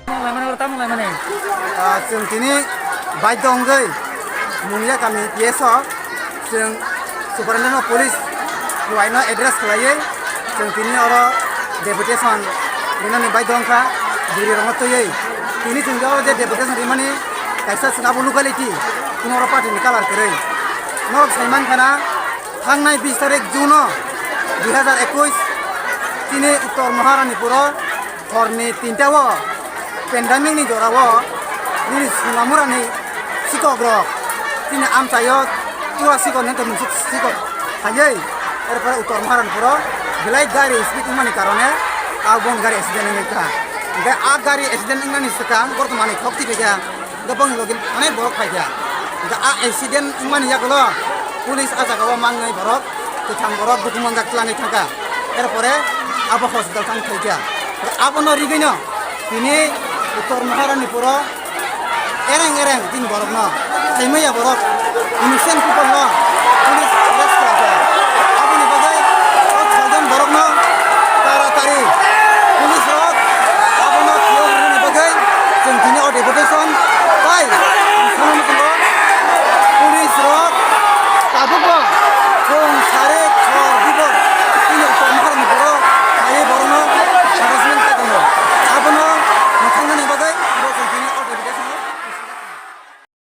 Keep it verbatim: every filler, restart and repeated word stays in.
Tamung laimani, tamung laimani. Ah, chwng tini baidho wngwi Munia kami P S o chwng Superintendent of Police Khowai no address khlaiwi chwng tini oro deputation rinani baidho wngkha, juri rokno twiwi. Tini chwng oro je deputation rimani kaisa chwng abo locality, kuno oro party ni colour kwrwi. Norok sai mankha na, thangnai bis tarik June o dui hazar ekush chini Uttor Maharanipur o horni tinta o pandemic ni jora o nini Sonamura ni sikok rok chini amchai o tua sikok ni tongmung sikok phaiwi, erpore Uttor Maharanipur o belai gari speed wngmani karone a bon gari accident wngwi kha. Hingke a gari accident wngnani swkang borok manwi khok twi phaikha. Hingke bongni logi onek borok phaikha. Hingke a accident wngmani yagulo police a jaga o mangnai borok, kwthang borok bukumanjak tlangwi thangkha. Erpore abo hospital thang phaikha. Abono rigwino tini Uttor Maharanipur o ereng ereng tin borokno saimaya borok innocent people no police arrest khlakha. Aboni bagwi o soijon borokno taratari police rok abono thwiwi rwna bagwi chwng tini o deputation